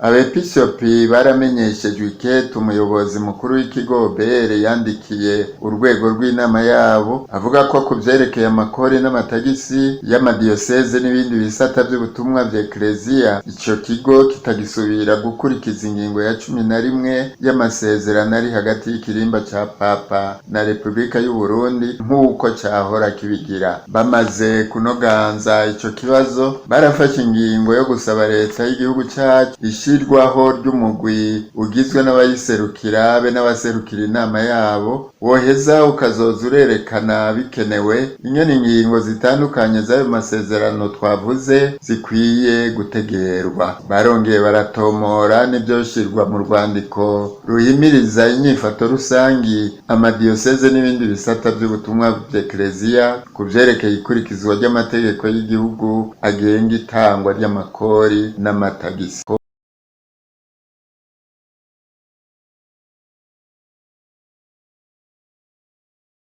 Abepiskopi baramenyeshejwe ikete umuyobozi mukuru w'ikigo OBR yandikiye urwego rw'inama yabo, avuga ko ku vyerekeye amakori n'amatagisi y'amadiyoseze n'ibindi bisata vy'ubutumwa vya Ekleziya, ico kigo kitagisubira gukurikiza ingingo ya 11 y'amasezerano ari hagati y'ikirimba ca Papa na Repubulika y'u Burundi nk'uko cahora kibigira. Bamaze kunoganza ico kibazo, barafashe ingingo yo gusaba leta y'igihugu cacu ishirwaho ry'umugwi ugizwe n'abayiserukira be n'abaserukira inama yabo, woheza ukazoza urerekana bikenewe ingene ingingo zitandukanye z'ayo masezerano twavuze zikwiye gutegerwa. Barongeye baratomora n'ivyoshirwa mu rwandiko ruhimiriza inyifato rusangi amadiyoseze n'ibindi bisata vy'ubutumwa vy'Ekleziya ku vyerekeye ikurikizwa ry'amategeko y'igihugu agenga itangwa ry'amakori n'amatagisi.